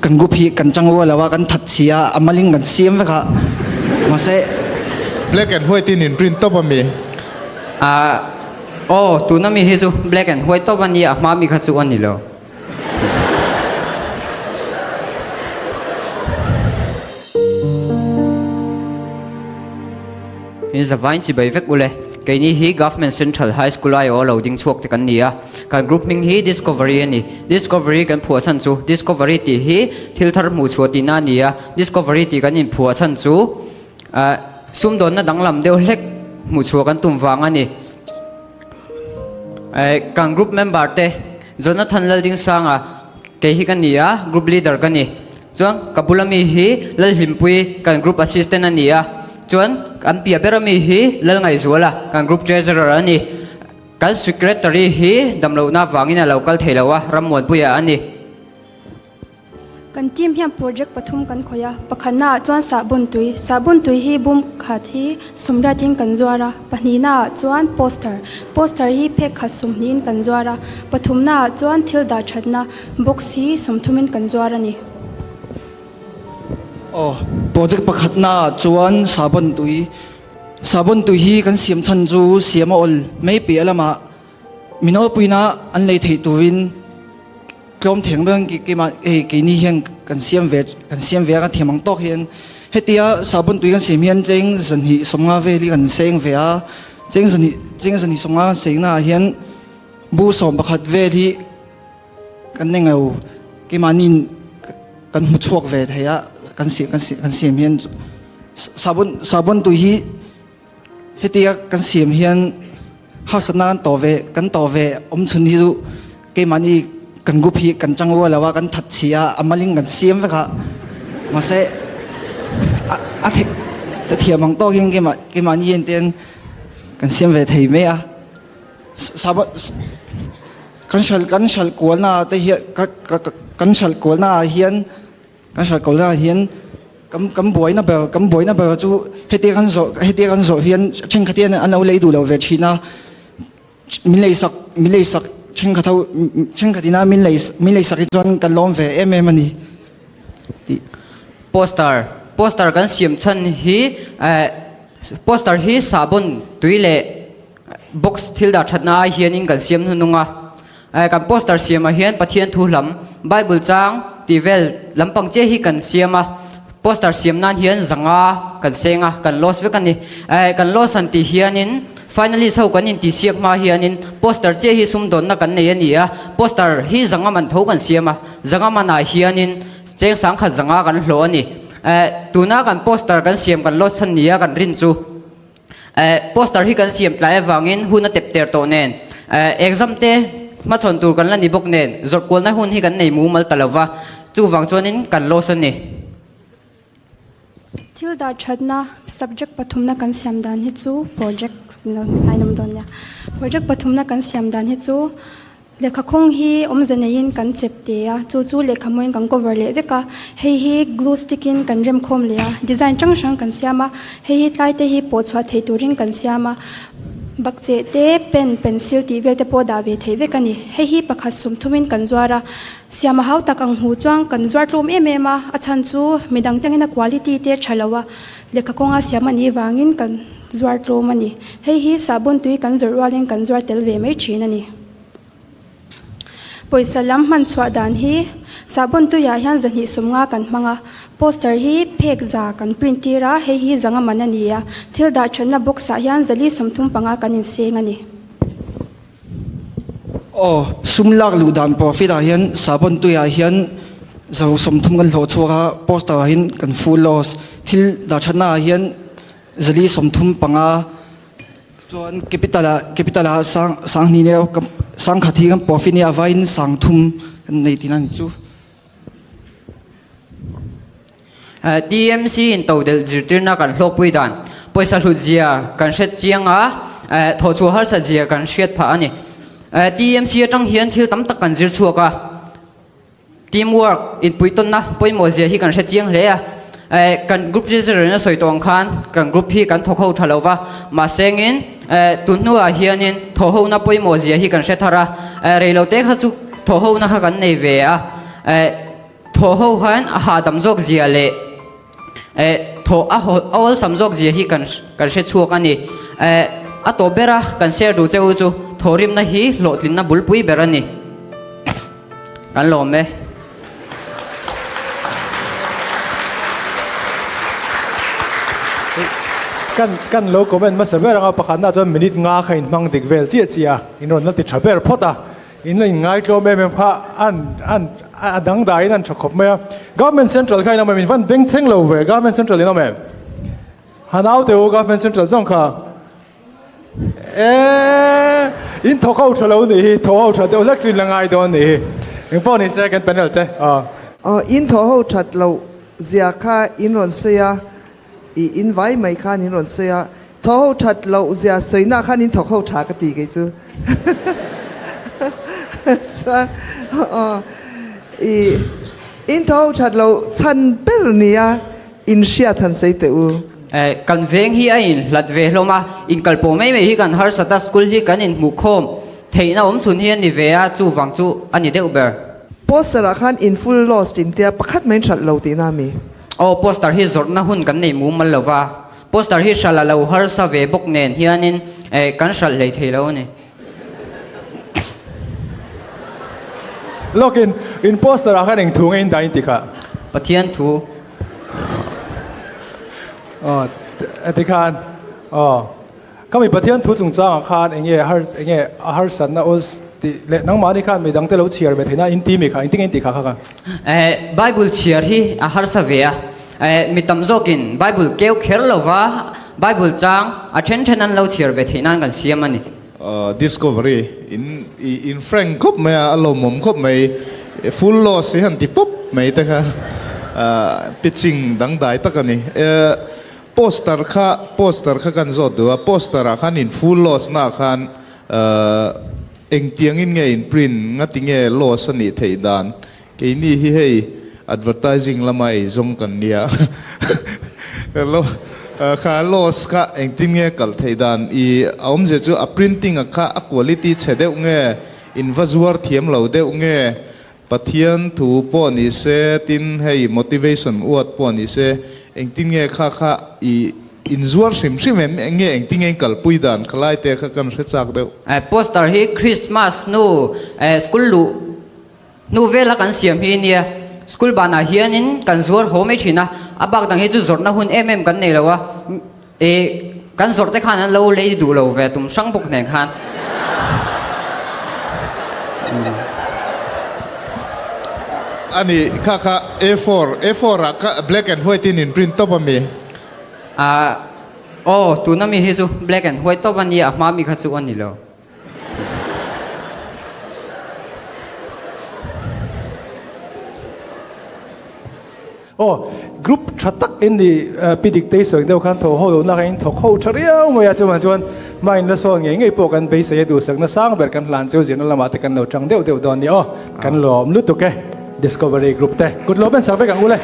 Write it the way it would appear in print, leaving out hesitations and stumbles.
Kan group hi kan tang rual lo a, kan that chhi a, a malin kan siam vek a, mahse. Black and white in in print tawp a mi? Ahh aw, tuna mi hi chu black and white tawp a nia, a hma mi kha chu a ni lo. In zavain chibai vek ule. Keini hi Government Central High School aiawh lo ding chhuak te kan ni a. Kan group hming hi Discovery a ni. Discovery kan phuah chhan chu Discovery tih hi thil thar hmuh chhuah tihna a ni a. Discovery tih kan inphuah chhan chu sumdawnna danglam deuh hlek hmuh chhuah kan tum vang a ni. Kan group member te Jonathan Laldingsanga kei hi ka ni a, group leader ka ni. Chuan ka bula mi hi Lalhlimpui kan group assistant a ni a, chuan kan piah bera mi hi Lalngaihzuala kan group treasurer a ni. Kan secretary hi damlohna vangin a lo kal thei lo a, Rammuanpuia a ni. Kan team hian project pathum kan khawih a, pakhatnaah chuan sahbawn tui, sahbawn tui hi bum khat hi sumriatin kan zuar a, pahnihnaah chuan poster, poster hi phek khat sumhnihin kan zuar a, pathumnaah chuan thil dah thatna, Box hi sawmthumin kan zuar a ni. Aw, project pakhatna ah chuan sabon tui, sabon tui hi kan siam chhan chu siam a awl mai piah lamah mi nawlpuina an lei theih turin tlawm theng ber keimah hei keini hian kan siam ve kan siam ve a kan thiam ang tawk hian hetia sabon tui kan siam hian cheng zanhnih sawmnga vel hi kan seng ve a, cheng zanhnih cheng zanhnih sawmnga kan seng naah hian bu sawm pakhat vel hi. Kan nei ngau keimahni kan hmu chhuak ve thei a kan siam kan kan siam hian sabun sabun tui hi hetia kan siam hian harsatna kan tawh ve kan tawh ve awm chhun hi chu keimahni kan group hi kan tang rual lo a kan that chhi a a malin kan siam vek a mahse a a theih a thiam ang tawk hian keimah keimahni hian ten kan siam ve thei mai a. Kan hral kan hral kualna ah te hian kan hral kualna ah hian kan hral kualna ah hian kan kan buaina ber kan buaina ber chu hetia kan zawh hetia kan zawh hian thenkhat hian an lo lei duh lo ve thin a min lei sak min lei sak thenkhat ho thenkhat ina min lei min lei sak hi chuan kan lawm ve em em a ni tih. Poster poster kan siam chhan hi eh poster hi sahbawn tui leh Box thil dah thatna ai hianin kan siam hnunung a, kan poster siamah hian Pathian thu hlam, Bible chang tih vel lampang chiah hi kan siam a, poster siam nan hian zanga kan seng a, kan loss vek a ni. Kan loss han tih hianin finalist ho kan intihsiak hma hianin poster chiah hi sumdawnna kan nei a ni a, poster hi zanga man tho kan siam a, zanga manah hianin cheng sangkhat zanga kan hlawh a ni. Tuna kan poster kan siam kan loss chhan nia kan rin chu. Poster hi kan siam tlai avangin hun a tep ter tawh nen, exam te hmachhawn tur kan la ni bawk nen, zawrh kualna hun hi kan nei mumal ta lova, chuvang chuanin kan loss a ni. Thil dar thatna subject pathumna kan siam dan hi chu project ngainawm dawn nia. Project pathumna kan siam dan hi chu Lehkha khawng hi awmze neiin kan chep te a, chu chu lehkha mawiin kan cover leh vek a, hei hi glue stick in kan rem khawm leh a, design hrang hrang kan siam a, hei hi tlai te hi pawh chhuah theih turin kan siam a, bakcheh te, pen, pencil tih vel te pawh dah ve theih vek a ni. Hei hi pakhat sum thumin kan zuar a, siam a hau tak ang hmuh chuan kan zuar tlawm em em a, a chhan chu midang tangin a quality te tha lo a, lehkha kawnga siam a nih vangin kan zuar tlawm a ni. Hei hi sahbawn tui kan zawrh rualin kan zuar tel ve mai thin a ni. Pawisa lam hman chhuah dan hi sahbawn tuiah hian zahnih sawmnga kan hmang a, poster hi phek za kan print tir a, hei hi zanga man a ni a, thil dah thatna box ah hian zali 35 kan inseng a ni. Aw, sum lak luh dan profit ah hian sahbawn tuiah hian zo 30 kan hlawh chhuak a, poster ah hian kan full loss, thil dah thatna ah hian zali 35, Chuan capital ah capital ah sang sanghnih nia sangkhat hi kan profit nia avaiin sangthum kan nei tihna ni chu. TMC in todelh zirtirna kan hlawkpui dan pawisa hlut zia kan hret chiang a, thawhchhuah harsa zia kan hriat phah a ni. TMC atang hian thil tam tak kan zir chhuak a. Team work, inpuitawnna pawimawh zia hi kan hre chiang hle a. Kan group treasurer in a sawi tawh ang khan kan group hi kan thawk ho tha lo va, mahsengin tun hnuah hianin thawh hona pawimawh zia hi kan hre thar a, reilote kha chu thawh hona kha kan nei ve a. Thawh ho khan a hahdam zawk zia leh thawh a awlsam zawk zia hi kan kan hre chhuak a ni. A tawp ber a kan share duh che u chu thawhrimna hi hlawhtlinna bulpui ber a ni. Kan lawm e. Kan kan lo comment hmasa ber anga pakhatna chuan minute nga kha in hmang dik vel chiah chiah a, in rawn la ti tha ber phawt a, in la inngaitlawm em em kha an an a dangdaiin an tha khawp mai a. Government Central kha in awm em? In van bengchheng lo ve Government Central in awm em? Ha naute u Government Central zawng kha. Eee in thawk ho tha lo nih hi, thawh ho tha deuh hlek chu in la ngai dawn nih hi. Engpawh ni se kan panel te aw. Aw in thawh ho that loh zia kha in rawn sawi a, i in vai mai khan in rawn sawi a, thawh ho that loh zia sawina khan in thawk ho tha ka ti kei chu. Chuan aw i in thawh ho that loh chhan ber nia In hriat han sawi teh u. Kan veng hi a inhlat ve hlawm a, inkalpawh mai mai hi kan harsat a, school hi kan inhmuhkhawm theihna awm chhun hi a ni ve a, chuvang chu a ni deuh ber. Poster ah khan in full lost in tia pakhat mai in hralh lo tihna a mi? Aw, poster hi zawrhna hun kan nei mumal lo va, poster hi hralh a lo harsa ve bawk nen hianin kan hralh hlei thei lo a ni. Lawk in, in poster ah khan eng thu nge in dah in ti kha? Pathian thu. Aw, ti khan, aw, khami Pathian thu chungchangah khan eng nge har, eng nge a harsatna awl tih leh nangmahni khan midang te lo chhiar ve theihna in ti mi kha, engtin nge in ti kha kha kha? Eh, Bible chhiar hi a harsa ve a, eh, mi tam zawkin Bible keu kher lova Bible chang a then then an lo chhiar ve theih nan kan siam a ni. Discovery in i in frank khawp mai a, a lawmawm khawp mai. Full loss hi han ti pawp mai te kha pitching dangdai tak a ni. Poster kha poster kha kan zawt duh a, poster ah khan in full loss na khan engtiangin nge in print ngati nge loss a nih theih dan Keini hi hei advertising lama ei zawng kan nia. Lo kha loss kha engtin nge kal theih dan i a awmzia chu a printing a kha a quality chhe deuh nge in va zuar thiam lo deuh nge Pathian thu pawh ni se tin hei motivation uat pawh ni se engtin nge kha kha i in zuar hrim hrim em nge engtin nge in kalpui dan khalai te kha kan hre chak deuh. Poster hi Christmas hnu school luh Hnu vela kan siam hi nia, school banah hianin kan zuar haw mai thin a, a bak dang hi chu zawrhna hun em em kan nei lo a, e kan zawrh te khan an lo lei duh lo ve tum hrang bawk nen khan. A ni, kha kha A4, A4 ah kha black and white in in print tawp a mi? Ah, aw, tuna mi hi chu black and white tawp a nia, a hma mi kha chu a ni lo. Aw, group tha tak in ni Pi Diktei sawi deuh khan thaw ho lohna kha in thawk ho tha riau mai a, chuvang chuan hma in la sawn ngei ngei pawh kan beisei a duhsakna sang ber kan hlan cheu zirna lamah te kan lo tang deuh deuh dawn ni aw, kan lawm lutuk e Discovery Group te kut lo ben sak vek ang u le.